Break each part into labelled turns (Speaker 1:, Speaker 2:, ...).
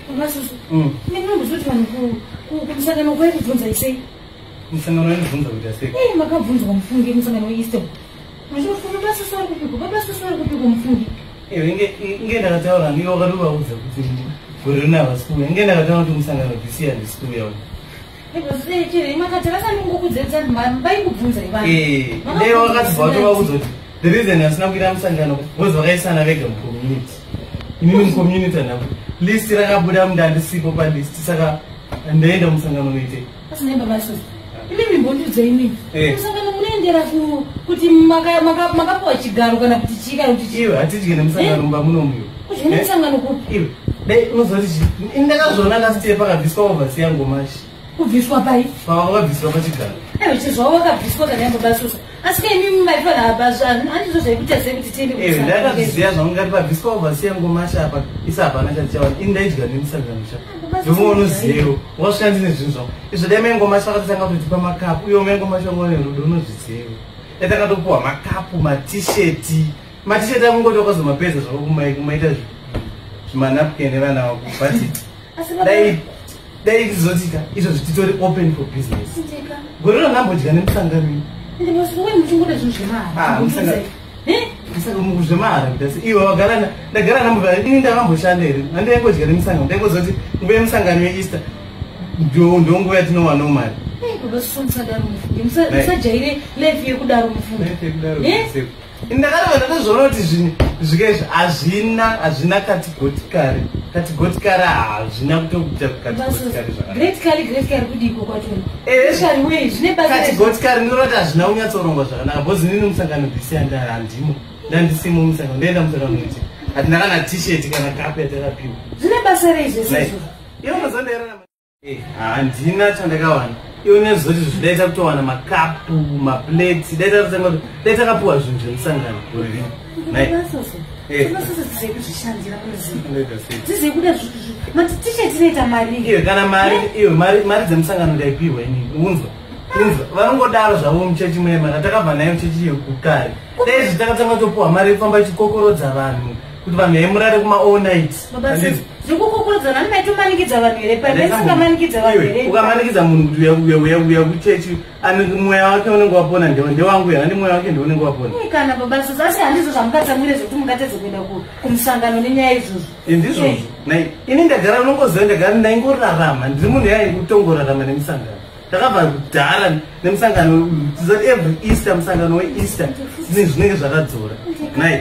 Speaker 1: Baba Susu, ndinombozoti vanhu kumusangano kwaikubvunza isei?
Speaker 2: Musangano wainobvunza kuita sei?
Speaker 1: Ei, makabvunzwa mufungi musangano weEaster. Muchifunga Baba Susu vari kupiko, Baba Susu vari kupiko mufungi.
Speaker 2: Iwe inge ndakataura niwe wakatovaudza kuti gore rino havasi kuuya. Inge ndakataura kuti musangano this year handisi kuuya.
Speaker 1: Makati vasandingokudzedza vaikubvunza ivanhu.
Speaker 2: Dai wakatibva watovaudza kuti the reason asina kuita musangano because vakaisana vega mucommunity. Inini mucommunity handina list rakabuda munda handisipo palist, saka ndaenda musangano unoitei?
Speaker 1: Asi Baba Susu, imimi mbondiudza imimi. Musangano munoendera kuti makapiwa chigaro kana kuti chii kana kuti chii?
Speaker 2: Iwe, hatidye nemusangano mumba munomuyo.
Speaker 1: Kudye nemusangano kupi?
Speaker 2: Iwe, dai unozoti chii? Ndakazviona last year pakabviswa overseer Ngomashi.
Speaker 1: Kubviswa pai?
Speaker 2: Pavakabviswa pachigaro.
Speaker 1: Aiwa, chezvavo vakabviswa kana Baba Susu. Asi ke imimi maifanira handizvo zvaikuita sei kuti tiende
Speaker 2: Iwe,
Speaker 1: kumusangano?
Speaker 2: ndakazviziva zvangu ngati pabviswa overseer Ngomashi apa isa hapana chatichawana. Ini ndaidya nemusangano cha. Ndomuona unoziyewo wakasvika ndine zvinhu zvangu izvo. Dai maingomashi vakatotanga kutotipa makapu, uyo maingomashi wangu ane rudo, unozviziva. Dai takatopuwa makapu, matisheti. Matisheti akungoti wakazomapedza zvako kumaita zvimanapkin nevana vako, but
Speaker 1: Asi baba
Speaker 2: dai tizotika izvo zvititori open for business.
Speaker 1: Ndika.
Speaker 2: Gore rino ndambodya nemusangano ini.
Speaker 1: Ende basi muchingoda zvinhu zvemahara.
Speaker 2: Ah, zvemahara kuita sei? Iwe wagara ndagara ndambobva ini ndakamboshanda here? Handaingodya nemusangano, ndaingoziva kuti nguva yemusangano yeEaster ndo nguva yatinowanawo mari.
Speaker 1: Baba Susu, musadaro mufunge. Musajaire life yekudaro mufunge.
Speaker 2: Ndakareva ndatozviona kuti zvinhu zvika izvi hazvina katigoti kare, katigoti kare hazvina kutokuita katigoti kare zvakanaka.
Speaker 1: Great Kali, Great Kali kudiko kwachona?
Speaker 2: Eh,
Speaker 1: Kali wei zvine basa?
Speaker 2: Katigoti kare ndinoti hazvina kunyatsorongwa zvakanaka because inini musangano this year handimo, ndandisimo musangano. Ndaenda musangano kuti hatina kana t-shirt kana kapu yatakapiwa.
Speaker 1: Zvine basa rei zvese izvozvo?
Speaker 2: Iwe unozondaerana, handina chandakawana. Iwe nezoti zvidaita kutowana makapu, maplate, dai takapiwa zvinhu zvemusangano gore rino. Nai.
Speaker 1: Baba Susu, dzizei kuzvishandira munoziva.
Speaker 2: Ndoita sei?
Speaker 1: Dzizei kuda matisheti inoita mari.
Speaker 2: Iwe, kana mari, iwe, mari dzemusangano ndaipiwa inini. Unzwa, unzwa, vanongodaro zvavo muchechi muema takabva nayo chechi yekukare. Dai izvi takatanga topiwa mari yekufamba ichikokorodza vanhu kuti vanhu yaimurare kuma all night.
Speaker 1: Baba Susu, zvekukokorodza nani maitomanikidza vanhu here? Paisingamanikidza vanhu here?
Speaker 2: Ukamanikidza munhu kuti uya, uya, uya, uya kuchechi, mweya wake unenge wapona ndewangu here? Andi mweya wake ndeunenge wapona.
Speaker 1: Ii, kana Baba Susu, asi handizvo zvamukatsamwire zvekuti mungatedze kuenda kumusangano nenyaya izvozvo.
Speaker 2: Ndizvozvo nai. Ini ndagara, unongoziva, ndagara ndaingorarama, ndiri munhu yaingutongorarama nemusangano. Ndakabva kudhara nemusangano. Tizati every Easter, musangano weEaster zvinenge zvakadzora nai.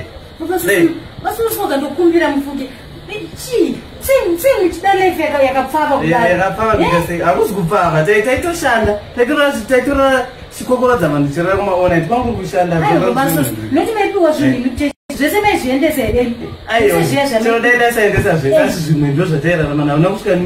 Speaker 2: Nei.
Speaker 1: Baba Susu, ndokumbira mufunge, chii sei muchida life yakapfava kudaro?
Speaker 2: Yakapfava kuita sei? Hakuzi kupfava. Taitoshanda, taitora chikokorodza vanhu chirara kuma all night kwangu kushanda.
Speaker 1: Aiwa, Baba Susu, noti maipiwa zvinhu imi kuchechi zvese maizviendesa here? Zvese zviya
Speaker 2: Chero dai ndasaendesa zvese, asi zvimwe ndo zvatairarama navo. Nakusvika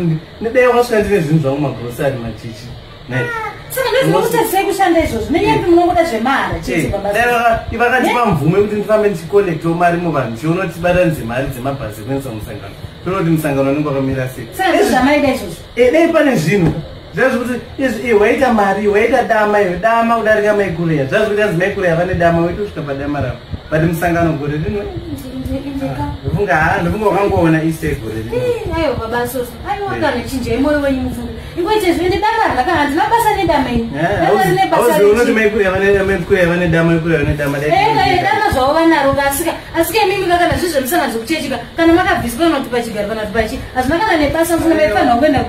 Speaker 2: dai wakasvika ndine zvinhu zvangu, magrosari, machichi nai.
Speaker 1: Saka ndozvinokutarisai kushanda izvozvo nenyaya yekuti munongoda zvemahara chete, Baba Susu.
Speaker 2: Vakandipa mvumo yekuti ndifambe ndichikolektawo mari muvanhu, ndichiona kuti tibatanidze mari dzemabhazi ekuendesa musangano, toona kuti musangano unenge wakamira sei.
Speaker 1: Saka ndozvamaida izvozvo?
Speaker 2: Dai pane zvinhu zvazvikuti izvi, waita mari, waita dama, iwe dama kudarika maikureya. Zvazvikuti anzi maikureya vane dama, waitosvika padama ravo. But musangano gore rino, ndofunga ha, ndofunga wakangoona Easter gore rino.
Speaker 1: Aiwa, Baba Susu, aiwa kana, chinjai mwoyo wenyu mufunge. Ingoite zvine dama rinaka, handina basa nedama ini. Dama rine basa
Speaker 2: Auzi unoti
Speaker 1: rechi?
Speaker 2: maikureya vane dama, maikureya vane dama.
Speaker 1: Dama zvavo vanaro, asika imimi kana zviri zvemusangano zvekuchechika, kana makabviswa kana kuti pachigaro kana kuti pachi, hazvina kana nebasa. Musina maifanira kuenda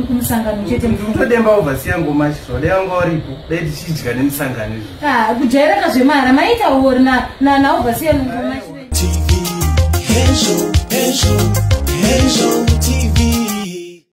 Speaker 1: kumusangano chete mufunge.
Speaker 2: Todemba overseer Ngomachi zvavo, dai vanga varipo, dai tichidya nemusangano izvo.
Speaker 1: Ah, kujairaka zvemahara maita uori naoverseer Ngomachi.
Speaker 3: TV, Hezho, Hezho, Hezho TV.